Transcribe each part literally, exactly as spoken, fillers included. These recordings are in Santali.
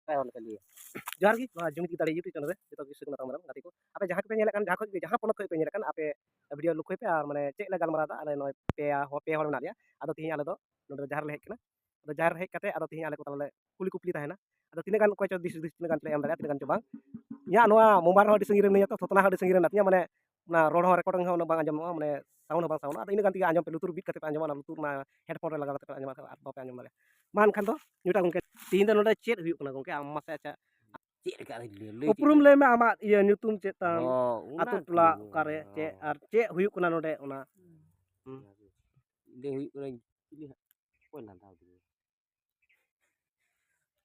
ᱯᱨᱟᱭ ᱦᱚᱲ ᱞᱮᱠᱟ ᱞᱟᱹᱭᱟ᱾ ᱡᱚᱦᱟᱨ ᱜᱮ, ᱱᱚᱣᱟ ᱡᱩᱢᱤᱫ ᱜᱮ ᱫᱟᱲᱮ YouTube channel ᱨᱮ ᱡᱚᱛᱚ ᱠᱤᱪᱷᱩ ᱢᱟᱨᱟᱝ ᱢᱟᱨᱟᱝ ᱜᱟᱛᱮ ᱠᱚ, ᱟᱯᱮ ᱡᱟᱦᱟᱸ ᱠᱚᱯᱮ ᱧᱮᱞᱮᱫ ᱠᱟᱱ, ᱡᱟᱦᱟᱸ ᱠᱷᱚᱱ ᱜᱮ, ᱡᱟᱦᱟᱸ ᱯᱚᱱᱚᱛ ᱠᱷᱚᱱ ᱯᱮ ᱧᱮᱞᱮᱫ ᱠᱟᱱ, ᱟᱯᱮ video ᱞᱚᱠᱠᱷᱚᱭ ᱯᱮ᱾ ᱟᱨ ᱢᱟᱱᱮ ᱪᱮᱫ ᱞᱮ ᱜᱟᱞᱢᱟᱨᱟᱣ ᱮᱫᱟ, ᱟᱞᱮ ᱱᱚᱜᱼᱚᱭ ᱯᱮ ᱦᱚ-, ᱯᱮ ᱦᱚᱲ ᱢᱮᱱᱟᱜ ᱞᱮᱭᱟ᱾ ᱟᱫᱚ ᱛᱤᱦᱤᱧ ᱟᱞᱮ ᱫᱚ ᱱᱚᱰᱮ ᱡᱟᱦᱮᱨ ᱞᱮ ᱦᱮᱡ ᱠᱟᱱᱟ᱾ ᱟᱫᱚ ᱡᱟᱦᱮᱨ ᱨᱮ ᱦᱮᱡ ᱠᱟᱛᱮ ᱟᱫᱚ ᱛᱤᱦᱤᱧ ᱟᱞᱮ ᱠᱚ ᱛᱟᱞᱮ ᱠᱩᱞᱤ ᱠᱩᱯᱞᱤ ᱛᱟᱦᱮᱱᱟ᱾ ᱟᱫᱚ ᱛᱤᱱᱟᱹᱜ ᱜᱟᱱ ᱚᱠᱚᱭ ᱪᱚ ᱫᱤᱥ ᱦᱩᱫᱤᱥ ᱛᱤᱱᱟᱹᱜ ᱜᱟᱱ ᱪᱚᱞᱮ ᱮᱢ ᱫᱟᱲᱮᱭᱟᱜᱼᱟ, ᱛᱤᱱᱟᱹᱜ ᱜᱟᱱ ᱪᱚ ᱵᱟᱝ᱾ ᱤᱧᱟᱹᱜ ᱱᱚᱣᱟ mobile ᱦᱚᱸ ᱟᱹᱰᱤ ᱥᱟᱺᱜᱤᱧ ᱨᱮ ᱢᱮᱱᱟᱜᱼᱟ, ᱛᱚ ᱛᱷᱚᱛᱱᱟ ᱦᱚᱸ ᱟᱹᱰᱤ ᱥᱟᱺᱜᱤᱧ ᱨᱮ ᱢᱮᱱᱟᱜ ᱛᱤᱧᱟ, ᱢᱟᱱᱮ ᱚᱱᱟ ᱨᱚᱲ ᱦᱚᱸ recording ᱦᱚᱸ ᱩᱱᱟᱹᱜ ᱵᱟᱝ ᱟᱸᱡᱚᱢᱚᱜᱼᱟ, ᱢᱟᱱᱮ sound ᱦᱚᱸ ᱵᱟᱝ soundᱚᱜᱼᱟ᱾ ᱟᱫᱚ ᱤᱱᱟᱹ ᱜᱟᱱ ᱛᱮᱜᱮ ᱟᱸᱡᱚᱢ ᱯᱮ, ᱞᱩᱛᱩᱨ ᱵᱤᱫ ᱠᱟᱛᱮ ᱯᱮ ᱟᱸᱡᱚᱢᱟ, ᱚᱱᱟ ᱞᱩᱛᱩᱨ ᱚᱱᱟ headphone ᱨᱮ ᱞᱟᱜᱟᱣ ᱠᱟᱛᱮ ᱯᱮ ᱟᱸᱡᱚᱢᱟ, ᱟᱨ ᱵᱟᱯᱮ ᱟᱸᱡᱚᱢ ᱫᱟᱲᱮᱭᱟᱜᱼᱟ᱾ ᱢᱟ ᱮᱱᱠᱷᱟᱱ ᱫᱚ ᱱᱤᱭᱟᱹᱴᱟᱜ ᱜᱚᱢᱠᱮ, ᱛᱤᱦᱤᱧ ᱫᱚ ᱱᱚᱰᱮ ᱪᱮᱫ ᱦᱩᱭᱩᱜ ᱠᱟᱱᱟ ᱜᱚᱢᱠᱮ? ᱟᱢ ᱢᱟᱥᱮ ᱟᱪᱪᱷᱟ ᱪᱮᱫ ᱞᱮᱠᱟ ᱞᱟᱹᱭ, ᱞᱟᱹᱭ ᱩᱯᱨᱩᱢ ᱪᱮᱫ ᱞᱟᱹᱭ ᱢᱮ, ᱟᱢᱟᱜ ᱤᱭᱟᱹ ᱧᱩᱛᱩᱢ ᱪᱮᱫ ᱛᱟᱢ, ᱚ, ᱚᱱᱟ ᱟᱹᱛᱩ ᱴᱚᱞᱟ ᱠᱚ, ᱚᱠᱟᱨᱮ, ᱪᱮᱫ ᱚ᱾ ᱟᱨ ᱪᱮᱫ ᱦᱩᱭᱩᱜ ᱠᱟᱱᱟ ᱱᱚᱰᱮ, ᱚᱱᱟ? ᱦᱩᱸ᱾ ᱤᱧ ᱫᱚ ᱦᱩᱭᱩᱜ ᱠᱟᱹᱱᱟᱹᱧ ᱪᱤᱞᱤ ᱦᱟᱸᱜ? ᱚᱠᱚᱭ ᱞᱟᱸᱫᱟ ᱟᱹᱫᱤᱧᱟ?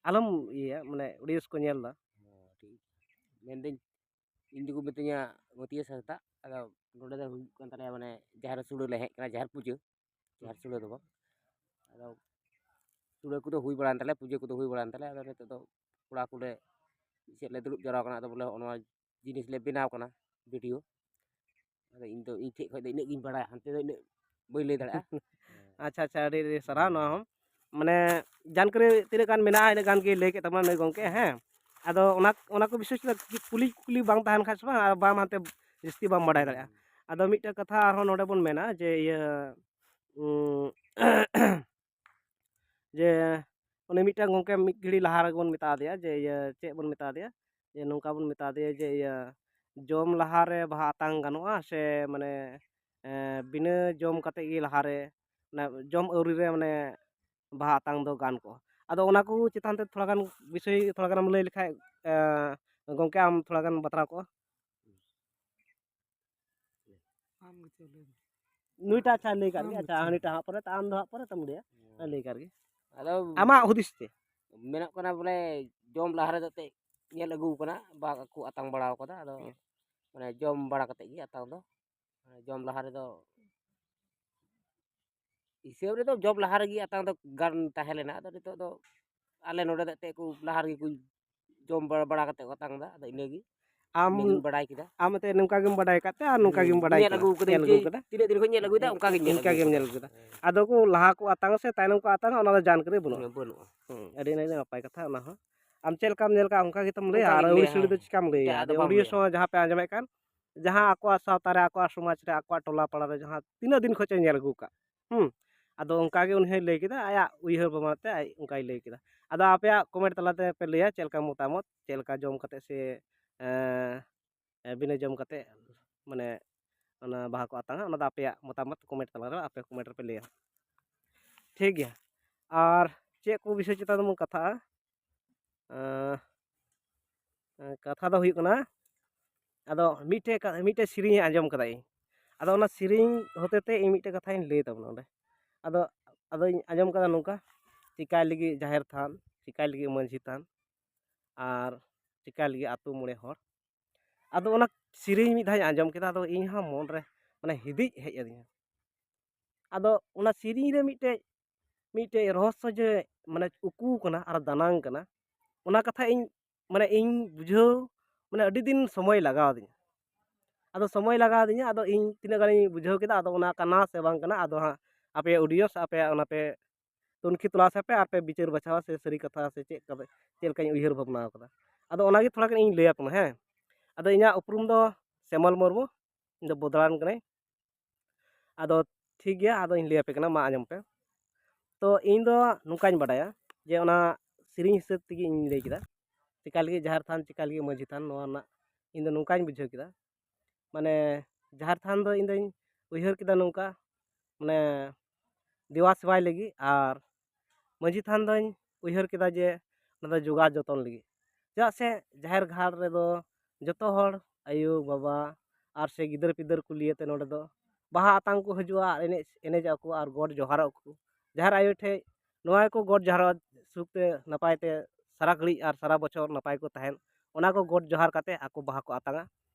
ᱟᱞᱚᱢ ᱤᱭᱟᱹᱭᱟ, ᱢᱟᱱᱮ audience ᱠᱚ ᱧᱮᱞ ᱮᱫᱟ᱾ ᱚ, ᱴᱷᱤᱠ᱾ ᱢᱮᱱᱫᱟᱹᱧ, ᱤᱧ ᱫᱚᱠᱚ ᱢᱤᱛᱟᱹᱧᱟ ᱢᱟᱹᱛᱤᱭᱟᱹ ᱦᱟᱸᱥᱫᱟ᱾ ᱟᱫᱚ ᱱᱚᱰᱮ ᱫᱚ ᱦᱩᱭᱩᱜ ᱠᱟᱱ ᱛᱟᱞᱮᱭᱟ, ᱢᱟᱱᱮ ᱡᱟᱦᱮᱨ ᱥᱩᱲᱟᱹ ᱞᱮ ᱦᱮᱡ ᱠᱟᱱᱟ, ᱡᱟᱦᱮᱨ ᱯᱩᱡᱟᱹ, ᱡᱟᱦᱮᱨ ᱥᱩᱲᱟᱹ ᱫᱚ ᱵᱟᱝ᱾ ᱟᱫᱚ ᱥᱩᱲᱟᱹ ᱠᱚᱫᱚ ᱦᱩᱭ ᱵᱟᱲᱟᱭᱮᱱ ᱛᱟᱞᱮᱭᱟ, ᱯᱩᱡᱟᱹ ᱠᱚᱫᱚ ᱦᱩᱭ ᱵᱟᱲᱟᱭᱮᱱ ᱛᱟᱞᱮᱭᱟ᱾ ᱟᱫᱚ ᱱᱤᱛᱚᱜ ᱫᱚ ᱠᱚᱲᱟ ᱠᱚᱞᱮ ᱢᱤᱫ ᱥᱮᱫ ᱞᱮ ᱫᱩᱲᱩᱵ ᱡᱟᱣᱨᱟ ᱠᱟᱱᱟ᱾ ᱟᱫᱚ ᱵᱚᱞᱮ ᱦᱚᱸᱜᱼᱚ ᱱᱚᱣᱟ ᱡᱤᱱᱤᱥ ᱞᱮ ᱵᱮᱱᱟᱣ ᱠᱟᱱᱟ, video᱾ ᱟᱫᱚ ᱤᱧ ᱫᱚ, ᱤᱧ ᱴᱷᱮᱡ ᱠᱷᱚᱡ ᱫᱚ ᱤᱱᱟᱹᱜ ᱜᱤᱧ ᱵᱟᱲᱟᱭᱟ, ᱦᱟᱱᱛᱮ ᱫᱚ ᱤᱱᱟᱹᱜ ᱵᱟᱹᱧ ᱞᱟᱹᱭ ᱫᱟᱲᱮᱭᱟᱜᱼᱟ᱾ ᱟᱪᱪᱷᱟ, ᱟᱪᱪᱷᱟ, ᱟᱹᱰᱤ, ᱟᱹᱰᱤ ᱥᱟᱨᱦᱟᱣ᱾ ᱱᱚᱣᱟ ᱦᱚᱸ ᱢᱟᱱᱮ ᱡᱟᱱᱠᱟᱨᱤ ᱛᱤᱱᱟᱹᱜ ᱜᱟᱱ ᱢᱮᱱᱟᱜᱼᱟ, ᱤᱱᱟᱹᱜ ᱜᱟᱱ ᱜᱮ ᱞᱟᱹᱭ ᱠᱮᱫ ᱛᱟᱵᱚᱱᱟ ᱱᱩᱭ ᱜᱚᱢᱠᱮ, ᱦᱮᱸ᱾ ᱟᱫᱚ ᱚᱱᱟ, ᱚᱱᱟ ᱠᱚ ᱵᱤᱥᱚᱭ ᱛᱮ ᱠᱩᱞᱤ, ᱠᱩᱠᱞᱤ ᱵᱟᱝ ᱛᱟᱦᱮᱱ ᱠᱷᱟᱡ ᱥᱮ ᱵᱟᱝ, ᱟᱨ ᱵᱟᱢ ᱦᱟᱱᱛᱮ ᱡᱟᱹᱥᱛᱤ ᱵᱟᱢ ᱵᱟᱰᱟᱭ ᱫᱟᱲᱮᱭᱟᱜᱼᱟ᱾ ᱟᱫᱚ ᱢᱤᱫᱴᱮᱱ ᱠᱟᱛᱷᱟ ᱟᱨᱦᱚᱸ ᱱᱚᱰᱮ ᱵᱚᱱ ᱢᱮᱱᱟ ᱡᱮ ᱤᱭᱟᱹ, ᱩᱸ, ᱡᱮ ᱩᱱᱤ ᱢᱤᱫᱴᱟᱝ ᱜᱚᱢᱠᱮ ᱢᱤᱫ ᱜᱷᱟᱹᱲᱤ ᱞᱟᱦᱟ ᱨᱮᱜᱮ ᱵᱚᱱ ᱢᱮᱛᱟ ᱫᱮᱭᱟ ᱡᱮ ᱤᱭᱟᱹ, ᱪᱮᱫ ᱵᱚᱱ ᱢᱮᱛᱟ ᱫᱮᱭᱟ, ᱡᱮ ᱱᱚᱝᱠᱟ ᱵᱚᱱ ᱢᱮᱛᱟ ᱫᱮᱭᱟ ᱡᱮ ᱤᱭᱟᱹ, ᱡᱚᱢ ᱞᱟᱦᱟᱨᱮ ᱵᱟᱦᱟ ᱟᱛᱟᱝ ᱜᱟᱱᱚᱜᱼᱟ ᱥᱮ ᱢᱟᱱᱮ, ᱮᱸ, ᱵᱤᱱᱟᱹ ᱡᱚᱢ ᱠᱟᱛᱮ ᱜᱮ ᱞᱟᱦᱟᱨᱮ, ᱚᱱᱟ ᱡᱚᱢ ᱟᱹᱣᱨᱤ ᱨᱮ ᱢᱟᱱᱮ ᱵᱟᱦᱟ ᱟᱛᱟᱝ ᱫᱚ ᱜᱟᱱ ᱠᱚᱜᱼᱟ? ᱟᱫᱚ ᱚᱱᱟ ᱠᱚ ᱪᱮᱛᱟᱱ ᱛᱮ ᱛᱷᱚᱲᱟ ᱜᱟᱱ ᱵᱤᱥᱚᱭ ᱛᱷᱚᱲᱟ ᱜᱟᱱᱮᱢ ᱞᱟᱹᱭ ᱞᱮᱠᱷᱟᱡ, ᱮᱸ, ᱜᱚᱢᱠᱮ, ᱟᱢ ᱛᱷᱚᱲᱟ ᱜᱟᱱ ᱵᱟᱛᱨᱟᱣ ᱠᱚᱜᱼᱟ᱾ ᱟᱢ ᱜᱮᱪᱚ ᱞᱟᱹᱭ ᱢᱮ᱾ ᱱᱩᱭᱴᱟᱜ ᱟᱪᱪᱷᱟ ᱞᱟᱹᱭ ᱠᱟᱜ ᱜᱮ, ᱟᱢ ᱟᱪᱪᱷᱟ, ᱜᱮᱪᱚ᱾ ᱦᱟᱹᱱᱤᱴᱟᱜ ᱦᱟᱸᱜ ᱯᱚᱨᱮ, ᱟᱢ ᱫᱚ ᱦᱟᱸᱜ ᱯᱚᱨᱮ ᱛᱮᱢ ᱞᱟᱹᱭᱟ᱾ ᱦᱮᱸ, ᱞᱟᱹᱭ ᱠᱟᱜ ᱜᱮ᱾ ᱟᱫᱚ ᱟᱢᱟᱜ ᱦᱩᱫᱤᱥ ᱛᱮ? ᱢᱮᱱᱚᱜ ᱠᱟᱱᱟ ᱵᱚᱞᱮ ᱡᱚᱢ ᱞᱟᱦᱟ ᱨᱮᱫᱚ ᱮᱱᱛᱮᱫ ᱧᱮᱞ ᱟᱹᱜᱩ ᱠᱟᱱᱟ, ᱵᱟᱠᱚ ᱟᱛᱟᱝ ᱵᱟᱲᱟ ᱠᱟᱫᱟ᱾ ᱟᱫᱚ ᱦᱮᱸ᱾ ᱢᱟᱱᱮ ᱡᱚᱢ ᱵᱟᱲᱟ ᱠᱟᱛᱮᱫ ᱜᱮ ᱟᱛᱟᱝ ᱫᱚ, ᱢᱟᱱᱮ ᱡᱚᱢ ᱞᱟᱦᱟ ᱨᱮᱫᱚ ᱦᱤᱥᱟᱹᱵ ᱨᱮᱫᱚ ᱡᱚᱢ ᱞᱟᱦᱟ ᱨᱮᱜᱮ ᱟᱛᱟᱝ ᱫᱚ ᱜᱟᱱ ᱛᱟᱦᱮᱸ ᱞᱮᱱᱟ᱾ ᱟᱫᱚ ᱱᱤᱛᱚᱜ ᱫᱚ ᱟᱞᱮ ᱱᱚᱰᱮ ᱫᱚ ᱮᱱᱛᱮᱫ ᱠᱚ ᱞᱟᱦᱟ ᱨᱮᱜᱮ ᱠᱚ ᱡᱚᱢ ᱵᱟᱲᱟ, ᱵᱟᱲᱟ ᱠᱟᱛᱮᱫ ᱠᱚ ᱟᱛᱟᱝ ᱮᱫᱟ᱾ ᱟᱫᱚ ᱤᱱᱟᱹᱜᱮ ᱟᱢ, ᱤᱱᱟᱹᱜᱤᱧ ᱵᱟᱰᱟᱭ ᱠᱮᱫᱟ᱾ ᱟᱢ ᱮᱱᱛᱮᱫ ᱱᱚᱝᱠᱟ ᱜᱮᱢ ᱵᱟᱰᱟᱭ ᱠᱟᱫ ᱛᱮ ᱟᱨ ᱱᱚᱝᱠᱟ ᱦᱩᱸ, ᱜᱮᱢ ᱵᱟᱰᱟᱭ ᱧᱮᱞ ᱠᱮᱫᱟ, ᱟᱹᱜᱩ ᱠᱟᱹᱫᱟᱹᱧ ᱧᱮᱞ ᱡᱮ ᱟᱹᱜᱩ ᱠᱟᱫᱟ᱾ ᱛᱤᱱᱟᱹᱜ ᱫᱤᱱ ᱠᱷᱚᱱ ᱧᱮᱞ ᱟᱹᱜᱩᱭᱮᱫᱟ, ᱚᱱᱠᱟ ᱜᱤᱧ ᱧᱮᱞ ᱤᱱᱠᱟ ᱟᱹᱜᱩ ᱜᱮᱢ ᱠᱟᱫᱟ᱾ ᱧᱮᱞ ᱟᱹᱜᱩ ᱠᱮᱫᱟ᱾ ᱦᱮᱸ᱾ ᱟᱫᱚ ᱠᱚ ᱞᱟᱦᱟ ᱠᱚ ᱟᱛᱟᱝᱟ ᱥᱮ ᱛᱟᱭᱱᱚᱢ ᱠᱚ ᱟᱛᱟᱝᱟ, ᱚᱱᱟ ᱫᱚ ᱡᱟᱱ ᱠᱟᱹᱨᱤ ᱵᱟᱹᱱᱩᱜᱼᱟ᱾ ᱦᱮᱸ, ᱵᱟᱹᱱᱩᱜᱼᱟ᱾ ᱦᱩᱸ, ᱟᱹᱰᱤ, ᱟᱹᱰᱤ ᱱᱟᱯᱟᱭ ᱠᱟᱛᱷᱟ ᱚᱱᱟ ᱦᱚᱸ᱾ ᱟᱢ ᱪᱮᱫ ᱞᱮᱠᱟᱢ ᱧᱮᱞ ᱠᱟᱜᱼᱟ, ᱚᱱᱠᱟ ᱜᱮᱛᱚᱢ ᱞᱟᱹᱭᱟ᱾ ᱚᱱᱠᱟ ᱟᱨ ᱜᱤᱧ ᱞᱟᱹᱭᱟ, ᱟᱹᱣᱲᱤ ᱥᱟᱹᱲᱤ ᱫᱚ ᱦᱮᱸ᱾ ᱪᱤᱠᱟᱢ ᱞᱟᱹᱭᱟ? ᱮᱴᱟᱜ ᱟᱫᱚ ᱫᱚ ᱵᱟᱢ ᱟᱹᱣᱲᱤᱭᱟᱹ ᱞᱟᱹᱭᱟ᱾ ᱥᱚᱢᱟᱡᱽ ᱡᱟᱦᱟᱸ ᱯᱮ ᱟᱸᱡᱚᱢᱮᱫ ᱠᱟᱱ, ᱡᱟᱦᱟᱸ ᱟᱠᱚᱣᱟᱜ ᱥᱟᱶᱛᱟ ᱨᱮ, ᱟᱠᱚᱣᱟᱜ ᱥᱚᱢᱟᱡᱽ ᱨᱮ, ᱟᱠᱚᱣᱟᱜ ᱴᱚᱞᱟ ᱯᱟᱲᱟ ᱨᱮ ᱡᱟᱦᱟᱸ ᱛᱤᱱᱟᱹᱜ ᱫᱤᱱ ᱠᱷᱚᱱ ᱪᱚ ᱧᱮᱞ ᱟᱹᱜᱩ ᱠᱟᱜ, ᱦᱩᱸ, ᱟᱫᱚ ᱚᱱᱠᱟ ᱜᱮ ᱩᱱᱤ ᱦᱚᱸᱭ ᱞᱟᱹᱭ ᱠᱮᱫᱟ, ᱟᱭᱟᱜ ᱩᱭᱦᱟᱹᱨ ᱵᱷᱟᱵᱽᱱᱟ ᱛᱮ ᱟᱡ ᱚᱱᱠᱟᱭ ᱞᱟᱹᱭ ᱠᱮᱫᱟ᱾ ᱟᱫᱚ ᱟᱯᱮᱭᱟᱜ comment ᱛᱟᱞᱟᱛᱮ ᱯᱮ ᱞᱟᱹᱭᱟ ᱪᱮᱫ ᱞᱮᱠᱟ ᱢᱚᱛᱟᱢᱚᱛ, ᱪᱮᱫ ᱞᱮᱠᱟ ᱡᱚᱢ ᱠᱟᱛᱮ ᱥᱮ, ᱮᱸ, ᱵᱤᱱᱟᱹ ᱡᱚᱢ ᱠᱟᱛᱮ, ᱢᱟᱱᱮ, ᱚᱱᱟ ᱵᱟᱦᱟ ᱠᱚ ᱟᱛᱟᱝᱟ, ᱚᱱᱟ ᱫᱚ ᱟᱯᱮᱭᱟᱜ ᱢᱚᱛᱟᱢᱚᱛ comment ᱛᱟᱞᱟᱨᱮ ᱟᱯᱮ comment ᱨᱮᱯᱮ ᱞᱟᱹᱭᱟ᱾ ᱴᱷᱤᱠ ᱜᱮᱭᱟ, ᱟᱨ ᱪᱮᱫ ᱠᱚ ᱵᱤᱥᱚᱭ ᱪᱮᱛᱟᱱ ᱨᱮᱵᱚᱱ ᱠᱟᱛᱷᱟᱜᱼᱟ? ᱮᱸ, ᱠᱟᱛᱷᱟ ᱫᱚ ᱦᱩᱭᱩᱜ ᱠᱟᱱᱟ, ᱟᱫᱚ ᱢᱤᱫᱴᱮᱡ ᱠᱟ-, ᱢᱤᱫᱴᱮᱡ ᱥᱮᱨᱮᱧ ᱟᱸᱡᱚᱢ ᱠᱟᱫᱟ ᱤᱧ᱾ ᱟᱫᱚ ᱚᱱᱟ ᱥᱮᱨᱮᱧ ᱦᱚᱛᱮ ᱛᱮ ᱤᱧ ᱢᱤᱫᱴᱮᱡ ᱠᱟᱛᱷᱟᱧ ᱞᱟᱹᱭ ᱛᱟᱵᱚᱱᱟ ᱚᱸᱰᱮ᱾ ᱟᱫᱚ, ᱟᱫᱚᱧ ᱟᱸᱡᱚᱢ ᱠᱟᱫᱟ ᱱᱚᱝᱠᱟ, ᱪᱤᱠᱟᱭ ᱞᱟᱹᱜᱤᱫ ᱡᱟᱦᱮᱨ ᱛᱷᱟᱱ, ᱪᱤᱠᱟᱭ ᱞᱟᱹᱜᱤᱫ ᱢᱟᱹᱡᱷᱤ ᱛᱷᱟᱱ, ᱟᱨ ᱪᱤᱠᱟᱭ ᱞᱟᱹᱜᱤᱫ ᱟᱹᱛᱩ ᱢᱚᱬᱮ ᱦᱚᱲ᱾ ᱟᱫᱚ ᱚᱱᱟ ᱥᱮᱨᱮᱧ ᱢᱤᱫ ᱫᱷᱟᱣ ᱤᱧ ᱟᱸᱡᱚᱢ ᱠᱮᱫᱟ, ᱟᱫᱚ ᱤᱧ ᱦᱚᱸ ᱢᱚᱱ ᱨᱮ ᱢᱟᱱᱮ ᱦᱤᱫᱤᱡ ᱦᱮᱡ ᱟᱹᱫᱤᱧᱟ᱾ ᱟᱫᱚ ᱚᱱᱟ ᱥᱮᱨᱮᱧ ᱨᱮ ᱢᱤᱫᱴᱮᱡ, ᱢᱤᱫᱴᱮᱡ ᱨᱚᱦᱚᱥᱥᱚ ᱡᱮ ᱢᱟᱱᱮ ᱩᱠᱩ ᱠᱟᱱᱟ ᱟᱨ ᱫᱟᱱᱟᱝ ᱠᱟᱱᱟ, ᱚᱱᱟ ᱠᱟᱛᱷᱟ ᱤᱧ, ᱢᱟᱱᱮ ᱤᱧ ᱵᱩᱡᱷᱟᱹᱣ, ᱢᱟᱱᱮ ᱟᱹᱰᱤ ᱫᱤᱱ ᱥᱚᱢᱚᱭ ᱞᱟᱜᱟᱣ ᱟᱹᱫᱤᱧᱟ᱾ ᱟᱫᱚ ᱥᱚᱢᱚᱭ ᱞᱟᱜᱟᱣ ᱟᱹᱫᱤᱧᱟ, ᱟᱫᱚ ᱤᱧ ᱛᱤᱱᱟᱹᱜ ᱜᱟᱱᱤᱧ ᱵᱩᱡᱷᱟᱹᱣ ᱠᱮᱫᱟ, ᱟᱫᱚ ᱚᱱᱟ ᱠᱟᱱᱟ ᱥᱮ ᱵᱟᱝ ᱠᱟᱱᱟ, ᱟᱫᱚ ᱦᱟᱸᱜ ᱟᱯᱮ audience ᱟᱯᱮ ᱚᱱᱟ ᱯᱮ ᱛᱩᱱᱠᱷᱤ ᱛᱚᱞᱟᱥ ᱟᱯᱮ ᱟᱨ ᱯᱮ ᱵᱤᱪᱟᱹᱨ ᱵᱟᱪᱷᱟᱣᱟ ᱥᱮ ᱥᱟᱹᱨᱤ ᱠᱟᱛᱷᱟ ᱥᱮ ᱪᱮᱫ ᱠᱟᱛᱮ, ᱪᱮᱫ ᱞᱮᱠᱟᱧ ᱩᱭᱦᱟᱹᱨ ᱵᱷᱟᱵᱽᱱᱟ ᱟᱠᱟᱫᱟ᱾ ᱟᱫᱚ ᱚᱱᱟᱜᱮ ᱛᱷᱚᱲᱟ ᱜᱟᱱ ᱤᱧ ᱞᱟᱹᱭ ᱟᱯᱮ ᱠᱟᱱᱟ, ᱦᱮᱸ᱾ ᱟᱫᱚ ᱤᱧᱟᱹᱜ ᱩᱯᱨᱩᱢ ᱫᱚ ᱥᱮᱢᱚᱞ ᱢᱩᱨᱢᱩ, ᱤᱧ ᱫᱚ ᱵᱚᱫᱽᱲᱟᱱ ᱠᱟᱹᱱᱟᱹᱧ᱾ ᱟᱫᱚ ᱴᱷᱤᱠ ᱜᱮᱭᱟ, ᱟᱫᱚᱧ ᱞᱟᱹᱭ ᱟᱯᱮ ᱠᱟᱱᱟ, ᱢᱟ ᱟᱸᱡᱚᱢ ᱯᱮ᱾ ᱛᱚ ᱤᱧ ᱫᱚ ᱱᱚᱝᱠᱟᱧ ᱵᱟᱰᱟᱭᱟ ᱡᱮ ᱚᱱᱟ ᱥᱮᱨᱮᱧ ᱦᱤᱥᱟᱹᱵ ᱛᱮᱜᱮ ᱤᱧ ᱞᱟᱹᱭ ᱠᱮᱫᱟ, ᱪᱮᱠᱟ ᱞᱟᱹᱜᱤᱫ ᱡᱟᱦᱮᱨ ᱛᱷᱟᱱ, ᱪᱮᱠᱟ ᱞᱟᱹᱜᱤᱫ ᱢᱟᱹᱡᱷᱤ ᱛᱷᱟᱱ, ᱱᱚᱣᱟ ᱨᱮᱱᱟᱜ ᱤᱧ ᱫᱚ ᱱᱚᱝᱠᱟᱧ ᱵᱩᱡᱷᱟᱹᱣ ᱠᱮᱫᱟ᱾ ᱢᱟᱱᱮ ᱡᱟᱦᱮᱨ ᱛᱷᱟᱱ ᱫᱚ ᱤᱧ ᱫᱚᱧ ᱩᱭᱦᱟᱹᱨ ᱠᱮᱫᱟ ᱱᱚᱝᱠᱟ, ᱢᱟᱱᱮ ᱫᱮᱣᱟ ᱥᱮᱵᱟᱭ ᱞᱟᱹᱜᱤᱫ, ᱟᱨ ᱢᱟᱹᱡᱷᱤ ᱛᱷᱟᱱ ᱫᱚᱧ ᱩᱭᱦᱟᱹᱨ ᱠᱮᱫᱟ ᱡᱮ ᱚᱱᱟ ᱫᱚ ᱡᱚᱜᱟᱣ ᱡᱚᱛᱚᱱ ᱞᱟᱹᱜᱤᱫ᱾ ᱪᱮᱫᱟᱜ ᱥᱮ ᱡᱟᱦᱮᱨ ᱜᱟᱲ ᱨᱮᱫᱚ ᱡᱚᱛᱚ ᱦᱚᱲ, ᱟᱭᱳ, ᱵᱟᱵᱟ, ᱟᱨ ᱥᱮ ᱜᱤᱫᱟᱹᱨ ᱯᱤᱫᱟᱹᱨ ᱠᱚ ᱞᱤᱭᱟᱹᱛᱮ ᱱᱚᱰᱮ ᱫᱚ ᱵᱟᱦᱟ ᱟᱛᱟᱝ ᱠᱚ ᱦᱤᱡᱩᱜᱼᱟ ᱟᱨ ᱮᱱᱮᱡ, ᱮᱱᱮᱡᱚᱜᱼᱟ ᱠᱚ ᱟᱨ ᱜᱚᱰ ᱡᱚᱦᱟᱨᱚᱜ ᱠᱚ᱾ ᱡᱟᱦᱮᱨ ᱟᱭᱳ ᱴᱷᱮᱡ ᱱᱚᱣᱟ ᱜᱮᱠᱚ ᱜᱚᱰ ᱡᱚᱦᱟᱨᱚᱜᱼᱟ, ᱥᱩᱠ ᱛᱮ ᱱᱟᱯᱟᱭ ᱛᱮ ᱥᱟᱨᱟ ᱜᱷᱟᱹᱲᱤᱡ ᱟᱨ ᱥᱟᱨᱟ ᱵᱚᱪᱷᱚᱨ ᱱᱟᱯᱟᱭ ᱠᱚ ᱛᱟᱦᱮᱱ, ᱚᱱᱟ ᱠᱚ ᱜᱚᱰ ᱡᱚᱦᱟᱨ ᱠᱟᱛᱮ ᱟᱠᱚ ᱵᱟᱦᱟ ᱠᱚ ᱟᱛᱟᱝᱟ᱾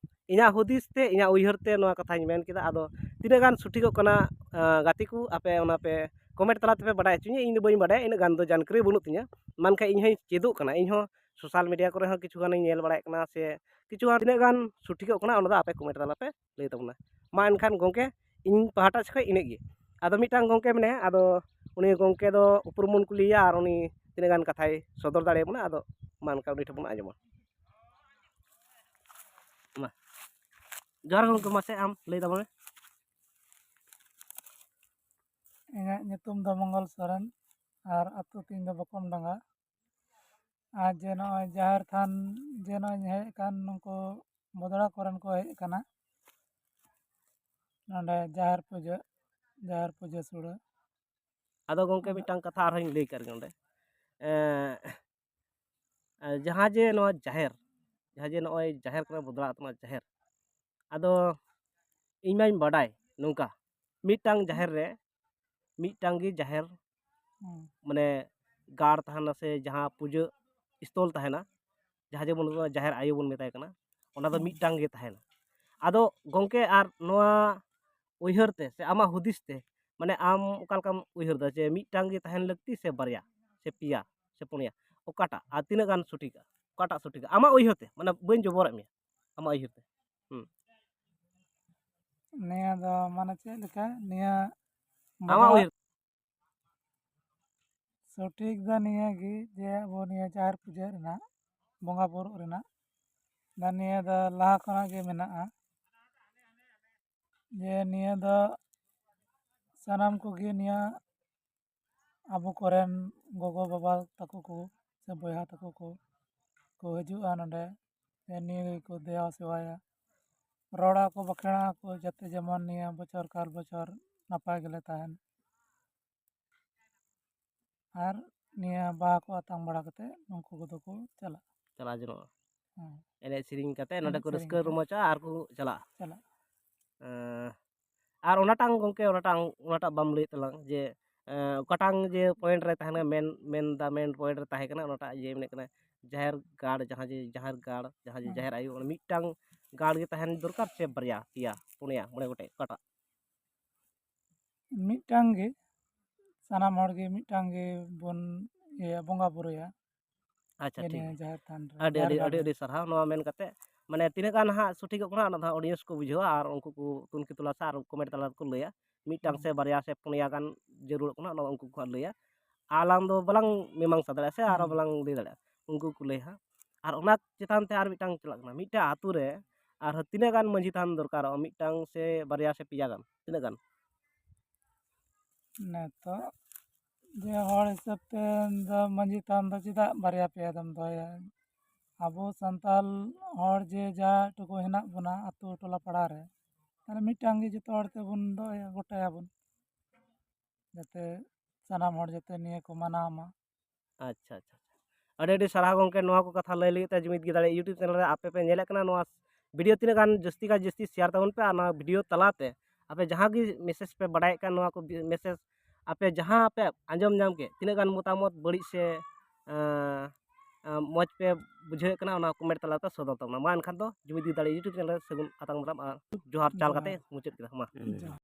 ᱤᱧᱟᱹᱜ ᱦᱩᱫᱤᱥ ᱛᱮ, ᱤᱧᱟᱹᱜ ᱩᱭᱦᱟᱹᱨ ᱛᱮ ᱱᱚᱣᱟ ᱠᱟᱛᱷᱟᱧ ᱢᱮᱱ ᱠᱮᱫᱟ᱾ ᱟᱫᱚ ᱛᱤᱱᱟᱹᱜ ᱜᱟᱱ ᱥᱚᱴᱷᱤᱠᱚᱜ ᱠᱟᱱᱟ, ᱟᱸ, ᱜᱟᱛᱮ ᱠᱚ, ᱟᱯᱮ ᱚᱱᱟ ᱯᱮ comment ᱛᱟᱞᱟ ᱛᱮᱯᱮ ᱵᱟᱰᱟᱭ ᱦᱚᱪᱚᱧᱟ᱾ ᱤᱧ ᱫᱚ ᱵᱟᱹᱧ ᱵᱟᱰᱟᱭᱟ, ᱤᱱᱟᱹᱜ ᱜᱟᱱ ᱫᱚ ᱡᱟᱱᱠᱟᱨᱤ ᱵᱟᱹᱱᱩᱜ ᱛᱤᱧᱟᱹ᱾ ᱢᱮᱱᱠᱷᱟᱱ ᱤᱧ ᱦᱚᱸᱧ ᱪᱮᱫᱚᱜ ᱠᱟᱱᱟ, ᱤᱧ ᱦᱚᱸ social media ᱠᱚᱨᱮ ᱦᱚᱸ ᱠᱤᱪᱷᱩ ᱜᱟᱱᱤᱧ ᱧᱮᱞ ᱵᱟᱲᱟᱭᱮᱫ ᱠᱟᱱᱟ, ᱥᱮ ᱠᱤᱪᱷᱩ ᱜᱟᱱ ᱛᱤᱱᱟᱹᱜ ᱜᱟᱱ ᱥᱚᱴᱷᱤᱠᱚᱜ ᱠᱟᱱᱟ ᱚᱱᱟ ᱫᱚ ᱟᱯᱮ comment ᱛᱟᱞᱟ ᱯᱮ ᱞᱟᱹᱭ ᱛᱟᱵᱚᱱᱟ᱾ ᱢᱟ ᱮᱱᱠᱷᱟᱱ ᱜᱚᱢᱠᱮ, ᱤᱧ ᱯᱟᱦᱴᱟ ᱥᱮᱫ ᱠᱷᱚᱱ ᱤᱱᱟᱹᱜ ᱜᱮ᱾ ᱟᱫᱚ ᱢᱤᱫᱴᱟᱝ ᱜᱚᱢᱠᱮ ᱢᱮᱱᱟᱭᱟ, ᱟᱫᱚ ᱩᱱᱤ ᱜᱚᱢᱠᱮ ᱫᱚ ᱩᱯᱨᱩᱢ ᱵᱚᱱ ᱠᱩᱞᱤᱭᱮᱭᱟ ᱟᱨ ᱩᱱᱤ ᱛᱤᱱᱟᱹᱜ ᱜᱟᱱ ᱠᱟᱛᱷᱟᱭ ᱥᱚᱫᱚᱨ ᱫᱟᱲᱮᱭᱟᱵᱚᱱᱟ, ᱟᱫᱚ ᱢᱟ ᱚᱱᱠᱟ ᱩᱱᱤ ᱴᱷᱮᱱ ᱵᱚᱱ ᱟᱸᱡᱚᱢᱟ᱾ ᱢᱟ ᱡᱚᱦᱟᱨ ᱜᱮ ᱜᱚᱢᱠᱮ, ᱢᱟᱥᱮ ᱟᱢ ᱞᱟᱹᱭ ᱛᱟᱵᱚᱱ ᱢᱮ᱾ ᱤᱧᱟᱹᱜ ᱧᱩᱛᱩᱢ ᱫᱚ ᱢᱚᱝᱜᱚᱞ ᱥᱚᱨᱮᱱ ᱟᱨ ᱟᱹᱛᱩ ᱛᱤᱧ ᱫᱚ ᱵᱚᱠᱚᱢ ᱰᱟᱸᱜᱟ᱾ ᱟᱨ ᱡᱮ ᱱᱚᱜᱼᱚᱭ ᱡᱟᱦᱮᱨ ᱛᱷᱟᱱ ᱡᱮ ᱱᱚᱜᱼᱚᱭ ᱦᱮᱡ ᱟᱠᱟᱱ ᱱᱩᱠᱩ ᱵᱚᱫᱲᱟ ᱠᱚᱨᱮᱱ ᱠᱚ ᱦᱮᱡ ᱟᱠᱟᱱᱟ ᱱᱚᱰᱮ ᱡᱟᱦᱮᱨ ᱯᱩᱡᱟᱹ, ᱡᱟᱦᱮᱨ ᱯᱩᱡᱟᱹ ᱥᱩᱲᱟᱹ᱾ ᱟᱫᱚ ᱜᱚᱢᱠᱮ ᱟᱫᱚ ᱢᱤᱫᱴᱟᱝ ᱠᱟᱛᱷᱟ ᱟᱨᱦᱚᱸᱧ ᱞᱟᱹᱭ ᱠᱟᱜ ᱜᱮ ᱱᱚᱰᱮ᱾ ᱮᱸ, ᱡᱟᱦᱟᱸ ᱡᱮ ᱱᱚᱣᱟ ᱡᱟᱦᱮᱨ, ᱡᱟᱦᱟᱸ ᱡᱮ ᱱᱚᱜᱼᱚᱭ ᱡᱟᱦᱮᱨ ᱠᱟᱱᱟ ᱵᱚᱫᱲᱟ ᱟᱛᱱᱟᱜ ᱡᱟᱦᱮᱨ, ᱟᱫᱚ ᱤᱧ ᱢᱟᱧ ᱵᱟᱰᱟᱭ ᱱᱚᱝᱠᱟ, ᱢᱤᱫᱴᱟᱝ ᱡᱟᱦᱮᱨ ᱨᱮ ᱢᱤᱫᱴᱟᱝ ᱜᱮ ᱡᱟᱦᱮᱨ ᱦᱩᱸ᱾ ᱢᱟᱱᱮ ᱜᱟᱲ ᱛᱟᱦᱮᱱᱟ ᱥᱮ ᱡᱟᱦᱟᱸ ᱯᱩᱡᱟᱹ ᱥᱛᱷᱚᱞ ᱛᱟᱦᱮᱱᱟ, ᱡᱟᱦᱟᱸ ᱡᱮᱢᱚᱱ ᱡᱟᱦᱮᱨ ᱟᱭᱳ ᱵᱚᱱ ᱢᱮᱛᱟᱭ ᱠᱟᱱᱟ, ᱚᱱᱟ ᱫᱚ ᱦᱩᱸ᱾ ᱢᱤᱫᱴᱟᱝ ᱜᱮ ᱛᱟᱦᱮᱱᱟ᱾ ᱟᱫᱚ ᱜᱚᱢᱠᱮ, ᱟᱨ ᱱᱚᱣᱟ ᱩᱭᱦᱟᱹᱨ ᱛᱮ ᱥᱮ ᱟᱢᱟᱜ ᱦᱩᱫᱤᱥ ᱛᱮ, ᱢᱟᱱᱮ ᱟᱢ ᱚᱠᱟ ᱞᱮᱠᱟᱢ ᱩᱭᱦᱟᱹᱨ ᱫᱟ ᱡᱮ ᱢᱤᱫᱴᱟᱝ ᱜᱮ ᱛᱟᱦᱮᱱ ᱞᱟᱹᱠᱛᱤ ᱥᱮ ᱵᱟᱨᱭᱟ ᱥᱮ ᱯᱮᱭᱟ ᱥᱮ ᱯᱩᱱᱭᱟ, ᱚᱠᱟᱴᱟᱜ ᱟᱨ ᱛᱤᱱᱟᱹᱜ ᱜᱟᱱ ᱥᱚᱴᱷᱤᱠᱟ, ᱚᱠᱟᱴᱟᱜ ᱥᱚᱴᱷᱤᱠᱟ ᱟᱢᱟᱜ ᱩᱭᱦᱟᱹᱨ ᱛᱮ? ᱢᱟᱱᱮ ᱵᱟᱹᱧ ᱡᱚᱵᱚᱨᱮᱫ ᱢᱮᱭᱟ, ᱟᱢᱟᱜ ᱩᱭᱦᱟᱹᱨ ᱛᱮ᱾ ᱦᱩᱸ᱾ ᱱᱤᱭᱟᱹ ᱫᱚ ᱢᱟᱱᱮ ᱪᱮᱫ ᱞᱮᱠᱟ, ᱱᱤᱭᱟᱹ ᱟᱢᱟᱜ ᱵᱚᱫᱚᱞ ᱩᱭᱦᱟᱹᱨ᱾ ᱥᱚᱴᱷᱤᱠ ᱫᱚ ᱱᱤᱭᱟᱹ ᱜᱮ ᱡᱮ ᱟᱵᱚ ᱱᱤᱭᱟᱹ ᱡᱟᱦᱮᱨ ᱯᱩᱡᱟᱹ ᱨᱮᱱᱟᱜ, ᱵᱚᱸᱜᱟ ᱵᱩᱨᱩᱜ ᱨᱮᱱᱟᱜ ᱫᱚ ᱱᱤᱭᱟᱹ ᱫᱚ ᱞᱟᱦᱟ ᱠᱷᱚᱱᱟᱜ ᱜᱮ ᱢᱮᱱᱟᱜᱼᱟ᱾ ᱡᱮ ᱱᱤᱭᱟᱹ ᱫᱚ ᱥᱟᱱᱟᱢ ᱠᱚᱜᱮ ᱱᱤᱭᱟᱹ ᱟᱵᱚ ᱠᱚᱨᱮᱱ ᱜᱚᱜᱚ ᱵᱟᱵᱟ ᱛᱟᱠᱚ ᱠᱚ ᱥᱮ ᱵᱚᱭᱦᱟ ᱛᱟᱠᱚ ᱠᱚ, ᱠᱚ ᱦᱤᱡᱩᱜᱼᱟ ᱱᱚᱰᱮ, ᱥᱮ ᱱᱤᱭᱟᱹ ᱜᱮᱠᱚ ᱫᱮᱣᱟ ᱥᱮᱣᱟᱭᱟ, ᱨᱚᱲᱟ ᱠᱚ, ᱵᱟᱸᱠᱷᱮᱲᱟ ᱠᱚ, ᱡᱟᱛᱮ ᱡᱮᱢᱚᱱ ᱱᱤᱭᱟᱹ ᱵᱚᱪᱷᱚᱨ ᱠᱟᱞ ᱵᱚᱪᱷᱚᱨ ᱱᱟᱯᱟᱭ ᱜᱮᱞᱮ ᱛᱟᱦᱮᱱ᱾ ᱟᱨ ᱱᱤᱭᱟᱹ ᱵᱟᱦᱟ ᱠᱚ ᱟᱛᱟᱝ ᱵᱟᱲᱟ ᱠᱟᱛᱮ ᱱᱩᱠᱩ ᱠᱚᱫᱚ ᱠᱚ ᱪᱟᱞᱟᱜᱼᱟ᱾ ᱪᱟᱞᱟᱣ ᱡᱚᱱᱚᱜᱼᱟ᱾ ᱦᱮᱸ᱾ ᱮᱱᱮᱡ ᱥᱮᱨᱮᱧ ᱠᱟᱛᱮ ᱱᱚᱸᱰᱮ ᱮᱱᱮᱡ ᱠᱚ ᱥᱮᱨᱮᱧ ᱨᱟᱹᱥᱠᱟᱹ ᱠᱟᱛᱮ ᱨᱚᱢᱚᱡᱟ ᱟᱨ ᱠᱚ ᱪᱟᱞᱟᱜᱼᱟ᱾ ᱪᱟᱞᱟᱜᱼᱟ᱾ ᱮᱸ, ᱟᱨ ᱚᱱᱟᱴᱟᱝ ᱜᱚᱢᱠᱮ, ᱚᱱᱟᱴᱟᱝ, ᱚᱱᱟᱴᱟᱜ ᱵᱟᱢ ᱞᱟᱹᱭᱮᱫ ᱛᱟᱞᱟᱝ ᱡᱮ, ᱮᱸ, ᱚᱠᱟᱴᱟᱝ ᱡᱮ point ᱨᱮ ᱛᱟᱦᱮᱱᱟ, ᱢᱮᱱ, ᱢᱮᱱ ᱫᱟ main point ᱨᱮ ᱛᱟᱦᱮᱸ ᱠᱟᱱᱟ, ᱚᱱᱟᱴᱟᱜ ᱡᱮ ᱢᱮᱱᱮᱫ ᱠᱟᱱᱟ ᱡᱟᱦᱮᱨ ᱜᱟᱲ, ᱡᱟᱦᱟᱸ ᱡᱮ ᱡᱟᱦᱮᱨ ᱜᱟᱲ, ᱡᱟᱦᱟᱸ ᱡᱮ ᱦᱮᱸ᱾ ᱡᱟᱦᱮᱨ ᱟᱭᱳ, ᱚᱱᱟ ᱢᱤᱫᱴᱟᱝ ᱜᱟᱲ ᱜᱮ ᱛᱟᱦᱮᱱ ᱫᱚᱨᱠᱟᱨ ᱥᱮ ᱵᱟᱨᱭᱟ, ᱯᱮᱭᱟ, ᱯᱩᱱᱭᱟ, ᱢᱚᱬᱮ ᱜᱚᱴᱮᱡ, ᱚᱠᱟᱴᱟᱜ? ᱢᱤᱫᱴᱟᱝ ᱜᱮ ᱥᱟᱱᱟᱢ ᱦᱚᱲ ᱜᱮ ᱢᱤᱫᱴᱟᱝ ᱜᱮ ᱵᱚᱱ ᱤᱭᱟᱹᱭᱟ, ᱵᱚᱸᱜᱟ ᱵᱩᱨᱩᱭᱟ᱾ ᱟᱪᱪᱷᱟ, ᱡᱮ ᱴᱷᱤᱠ ᱱᱤᱭᱟᱹ ᱜᱮᱭᱟ᱾ ᱡᱟᱦᱮᱨ ᱛᱷᱟᱱ ᱨᱮ, ᱟᱹᱰᱤ, ᱡᱟᱦᱮᱨ ᱟᱹᱰᱤ, ᱜᱟᱲ ᱟᱹᱰᱤ, ᱨᱮ᱾ ᱟᱹᱰᱤ ᱥᱟᱨᱦᱟᱣ ᱱᱚᱣᱟ ᱢᱮᱱ ᱠᱟᱛᱮ᱾ ᱢᱟᱱᱮ ᱛᱤᱱᱟᱹᱜ ᱜᱟᱱ ᱦᱟᱸᱜ ᱥᱚᱴᱷᱤᱠᱚᱜ ᱠᱟᱱᱟ, ᱚᱱᱟ ᱫᱚ ᱦᱟᱸᱜ audience ᱠᱚ ᱵᱩᱡᱷᱟᱹᱣᱟ ᱟᱨ ᱩᱱᱠᱩ ᱠᱚ ᱛᱩᱱᱠᱷᱤ ᱛᱚᱞᱟᱥᱟ ᱟᱨ comment ᱛᱟᱞᱟ ᱨᱮᱠᱚ ᱞᱟᱹᱭᱟ᱾ ᱢᱤᱫᱴᱟᱝ ᱦᱩᱸ᱾ ᱥᱮ ᱵᱟᱨᱭᱟ ᱥᱮ ᱯᱩᱱᱭᱟ ᱜᱟᱱ ᱡᱟᱹᱨᱩᱲᱚᱜ ᱠᱟᱱᱟ, ᱚᱱᱟ ᱩᱱᱠᱩ ᱠᱚ ᱦᱟᱸᱜ ᱞᱟᱹᱭᱟ᱾ ᱟᱞᱟᱝ ᱫᱚ ᱵᱟᱞᱟᱝ ᱢᱤᱢᱟᱝᱥᱟ ᱫᱟᱲᱮᱭᱟᱜᱼᱟ ᱥᱮ ᱟᱨᱚ ᱦᱩᱸ᱾ ᱵᱟᱞᱟᱝ ᱞᱟᱹᱭ ᱫᱟᱲᱮᱭᱟᱜᱼᱟ᱾ ᱩᱱᱠᱩ ᱠᱚ ᱞᱟᱹᱭᱟ᱾ ᱟᱨ ᱚᱱᱟ ᱪᱮᱛᱟᱱ ᱛᱮ ᱟᱨ ᱢᱤᱫᱴᱟᱝ ᱪᱟᱞᱟᱜ ᱠᱟᱱᱟ, ᱢᱤᱫᱴᱟᱝ ᱟᱛᱳ ᱨᱮ ᱟᱨᱦᱚᱸ ᱛᱤᱱᱟᱹᱜ ᱜᱟᱱ ᱢᱟᱹᱡᱷᱤ ᱛᱷᱟᱱ ᱫᱚᱨᱠᱟᱨᱚᱜᱼᱟ? ᱢᱤᱫᱴᱟᱝ ᱥᱮ ᱵᱟᱨᱭᱟ ᱥᱮ ᱯᱮᱭᱟ ᱜᱟᱱ, ᱛᱤᱱᱟᱹᱜ ᱜᱟᱱ? ᱱᱤᱛᱚᱜ ᱡᱮ ᱦᱚᱲ ᱦᱤᱥᱟᱹᱵ ᱛᱮ ᱫᱚ ᱢᱟᱹᱡᱷᱤ ᱛᱷᱟᱱ ᱫᱚ ᱪᱮᱫᱟᱜ ᱵᱟᱨᱭᱟ ᱯᱮᱭᱟ ᱫᱚᱢ ᱫᱚᱦᱚᱭᱟ? ᱟᱵᱚ ᱥᱟᱱᱛᱟᱲ ᱦᱚᱲ ᱡᱮ ᱡᱟ ᱴᱩᱠᱩ ᱦᱮᱱᱟᱜ ᱵᱚᱱᱟ, ᱟᱛᱳ ᱴᱚᱞᱟ ᱯᱟᱲᱟ ᱨᱮ, ᱛᱟᱦᱞᱮ ᱢᱤᱫᱴᱟᱝ ᱜᱮ ᱡᱚᱛᱚ ᱦᱚᱲ ᱛᱮᱵᱚᱱ ᱫᱚᱦᱚᱭᱟ, ᱜᱚᱴᱟᱭᱟᱵᱚᱱ, ᱡᱟᱛᱮ ᱥᱟᱱᱟᱢ ᱦᱚᱲ ᱡᱟᱛᱮ ᱱᱤᱭᱟᱹ ᱠᱚ ᱢᱟᱱᱟᱣ ᱢᱟ᱾ ᱟᱪᱪᱷᱟ, ᱟᱪᱪᱷᱟ, ᱟᱪᱪᱷᱟ᱾ ᱟᱹᱰᱤ ᱟᱹᱰᱤ ᱥᱟᱨᱦᱟᱣ ᱜᱚᱢᱠᱮ, ᱱᱚᱣᱟ ᱠᱚ ᱠᱟᱛᱷᱟ ᱞᱟᱹᱭ ᱞᱟᱹᱜᱤᱫ ᱛᱮ᱾ ᱡᱩᱢᱤᱫ ᱜᱮ ᱫᱟᱲᱮ YouTube ᱪᱮᱱᱮᱞ ᱨᱮ ᱟᱯᱮ ᱯᱮ ᱧᱮᱞᱮᱫ ᱠᱟᱱᱟ, ᱱᱚᱣᱟ ᱵᱷᱤᱰᱤᱭᱳ ᱛᱤᱱᱟᱹᱜ ᱜᱟᱱ ᱡᱟᱹᱥᱛᱤ ᱠᱷᱚᱱ ᱡᱟᱹᱥᱛᱤ ᱥᱮᱭᱟᱨ ᱛᱟᱵᱚᱱ ᱯᱮ, ᱟᱨ ᱱᱚᱣᱟ ᱵᱷᱤᱰᱤᱭᱳ ᱛᱟᱞᱟᱛᱮ ᱟᱯᱮ ᱡᱟᱦᱟᱸ ᱜᱮ ᱢᱮᱥᱮᱡᱽ ᱯᱮ ᱵᱟᱲᱟᱭᱮᱫ ᱠᱟᱱ, ᱱᱚᱣᱟ ᱠᱚ ᱢᱮᱥᱮᱡᱽ ᱟᱯᱮ ᱡᱟᱦᱟᱸ ᱯᱮ ᱟᱸᱡᱚᱢ ᱧᱟᱢ ᱠᱮᱫ, ᱛᱤᱱᱟᱹᱜ ᱜᱟᱱ ᱢᱚᱛᱟᱢᱚᱛ ᱵᱟᱹᱲᱤᱡ ᱥᱮ ᱟᱸ, ᱟᱸ, ᱢᱚᱡᱽ ᱯᱮ ᱵᱩᱡᱷᱟᱹᱣᱮᱫ ᱠᱟᱱᱟ, ᱚᱱᱟ ᱠᱚᱢᱮᱱᱴ ᱛᱟᱞᱟ ᱨᱮᱯᱮ ᱥᱚᱫᱚᱨ ᱛᱟᱵᱚᱱᱟ᱾ ᱢᱟ ᱮᱱᱠᱷᱟᱱ ᱫᱚ ᱡᱩᱢᱤᱫ ᱜᱮ ᱫᱟᱲᱮ YouTube ᱪᱮᱱᱮᱞ ᱨᱮ ᱥᱟᱹᱜᱩᱱ ᱟᱛᱟᱝ ᱫᱟᱨᱟᱢ ᱟᱨ ᱡᱚᱦᱟᱨ ᱪᱟᱞ ᱠᱟᱛᱮ ᱡᱚᱦᱟᱨ᱾ ᱢᱩᱪᱟᱹᱫ ᱠᱮᱫᱟ᱾ ᱢᱟ᱾ ᱡᱚᱦᱟᱨ᱾